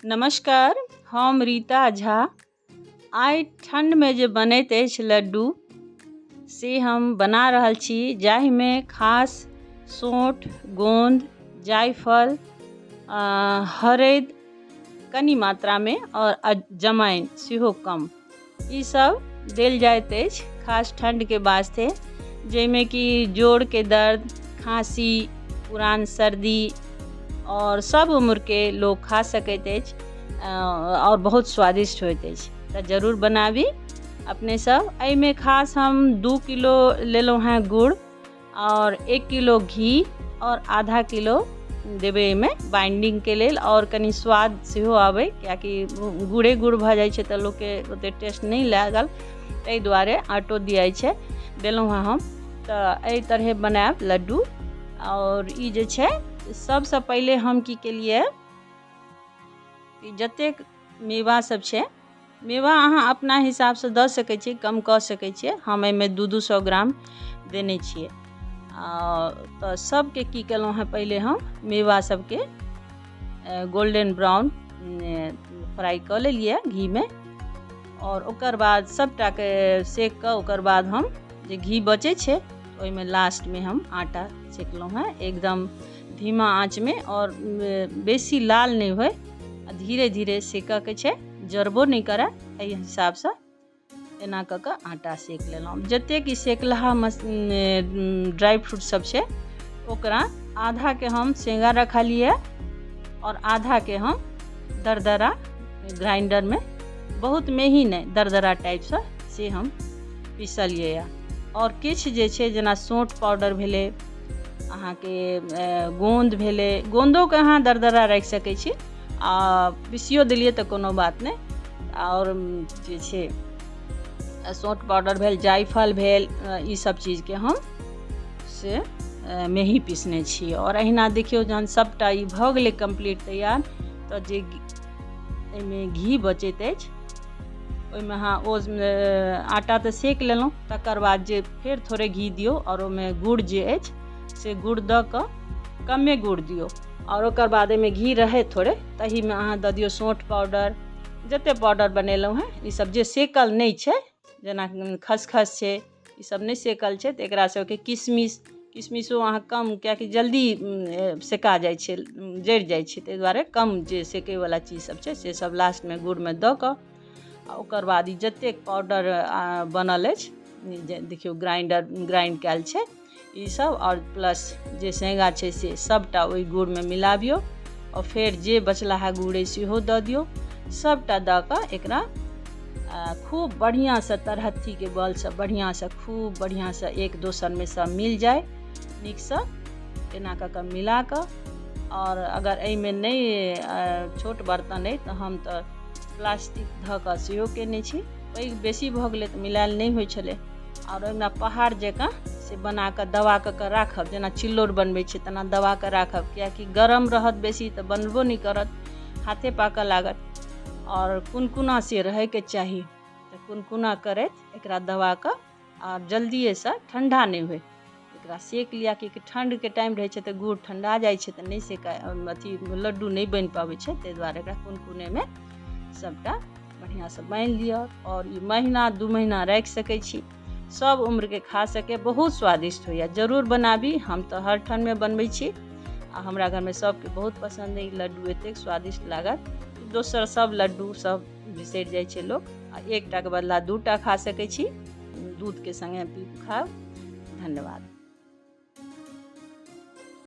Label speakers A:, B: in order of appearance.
A: नमस्कार, हम रीता झा। आइ ठण्डमे जे बनैत अछि लड्डू से हम बना रहल छी, जाहिमे खास सौंठ, गोंद, जायफल, हरदि कनि मात्रामे आओर जमाइन सेहो कम, ईसभ देल जाइत अछि खास ठण्डके वास्ते, जाहिमे कि जोड़के दर्द, खाँसी, पुरान सर्दी आओर सभ उम्रके लोक खा सकैत अछि आओर बहुत स्वादिष्ट होइत अछि। तऽ जरूर बनाबी अपने सब। एहिमे खास हम 2 किलो लेलहुँ हेँ गुड़ आओर 1 किलो घी आओर आधा किलो देबै एहिमे बाइंडिंगके लेल आओर कनि स्वाद सेहो आबै, किएकि गुड़े गुड़ भऽ जाइ छै तऽ लोकके ओतेक टेस्ट नहि लागल, ताहि दुआरे आटो दियाइ छै, देलहुँ हेँ हम। तऽ एहि तरहे बनायब लड्डू। आओर ई जे छै सबसँ पहिले हम की केलियै कि जतेक मेवा सब छै, मेवा अहाँ अपना हिसाबसँ दऽ सकै छियै, कम कऽ सकै छियै। हम एहिमे 200 ग्राम देने छियै। तऽ सबके की केलहुँ हेँ, पहिले हम मेवा सबके गोल्डन ब्राउन फ्राइ कऽ लेलियै घीमे आओर ओकर बाद सबटाके सेक कऽ ओकर बाद हम जे घी बचै छै ओहिमे लास्टमे हम आटा सेकलहुँ हेँ एकदम धीमा आँचमे आओर बेसी लाल नहि होइ, धीरे धीरे सेकऽके छै, जरबो नहि करए, एहि हिसाबसँ एना कऽ कऽ आटा सेक लेलहुँ। जतेक ई सेकलहा ड्राइ फ्रूट सब छै ओकरा आधाके हम सेंगा रखलियै आओर आधाके हम दरदरा ग्राइंडरमे, बहुत मेही नहि, दरदरा टाइपसँ से हम पिसलियै। आओर किछु जे छै जेना सौंठ पाउडर भेलै, अहाँके गोंद भेलै, गोंदोके अहाँ दरदरा राखि सकै छी आ पीसियो देलियै तऽ कोनो बात नहि। आओर जे छै सौंठ पाउडर भेल, जायफल भेल, ई सब चीजके हम से मेही पीसने छी। आओर अहिना देखियौ जहन सबटा ई भऽ गेलै कम्प्लीट तैयार, तऽ जे एहिमे घी बचैत अछि ओहिमे अहाँ ओ आटा तऽ सेक लेलहुँ, तकर बाद जे फेर थोड़े घी दियौ आओर ओहिमे गुड़ जे अछि से गुड़ दऽ कऽ, कमे गुड़ दियौ, आओर ओकर बाद एहिमे घी रहै थोड़े, तहीमे अहाँ दऽ दियौ सौंठ पाउडर, जते पाउडर बनेलहुँ हेँ ईसब जे सेकल नहि छै, जेना खसखस छै, ईसब नहि सेकल छै, तऽ एकरा सबके किशमिश, किशमिशो अहाँ कम, किएकि जल्दी सेका जाइ छै, जरि जाइ छै, ताहि दुआरे कम जे सेकैवला चीज सब छै से सब लास्टमे गुड़मे दऽ कऽ आ ओकर बाद ई जतेक पाउडर बनल अछि, जे देखियौ ग्राइंडर ग्राइंड कयल छै ईसब, आओर प्लस जे सेंगा छै से सबटा ओहि गुड़मे मिलाबियौ आओर फेर जे बचलाहा गुड़ अछि सेहो दऽ दियौ। सबटा दऽ कऽ एकरा खूब बढ़िआँसँ तरहत्थीके बलसँ बढ़िआँसँ खूब बढ़िआँसँ एक दोसरमे सब मिल जाय नीकसँ, एना कऽ कऽ मिला कऽ। आओर अगर एहिमे नहि छोट बर्तन अइ तऽ हम तऽ प्लास्टिक धऽ कऽ सेहो कयने छी, पैघ बेसी भऽ गेलै तऽ मिलायल नहि होइ छलै। आओर ओहिना पहाड़ जकाँ से बना कऽ दबा कऽ कऽ राखब, जेना चिल्लौर बनबै छियै तेना दबा कऽ राखब, किएकि गरम रहत बेसी तऽ बनबो नहि करत, हाथे पाकऽ लागत। आओर कुनकुना से रहैके चाही, तऽ कुनकुना करैत एकरा दबा कऽ आओर जल्दिएसँ ठण्डा नहि होइ एकरा सेक लिअ, किएकि ठण्डके टाइम रहै छै तऽ गुड़ ठण्डा जाइ छै तऽ नहि सेका अथी लड्डू नहि बनि पाबै छै, ताहि दुआरे एकरा कुनकुनेमे सभटा बढ़िआँसँ बान्हि लिअ। आओर ई महीना 2 महीना राखि सकै छी, सब उम्रके खा सकै, बहुत स्वादिष्ट होइए, जरूर बनाबी। हम तऽ हर ठण्डमे बनबै छी आ हमरा घरमे सबके बहुत पसन्द अइ लड्डू, एतेक स्वादिष्ट लागत दोसर सब लड्डू सब बिसरि जाइ छै लोक, आ एकटाके बदला 2टा खा सकै छी, दूधके सङ्गे खाउ। धन्यवाद।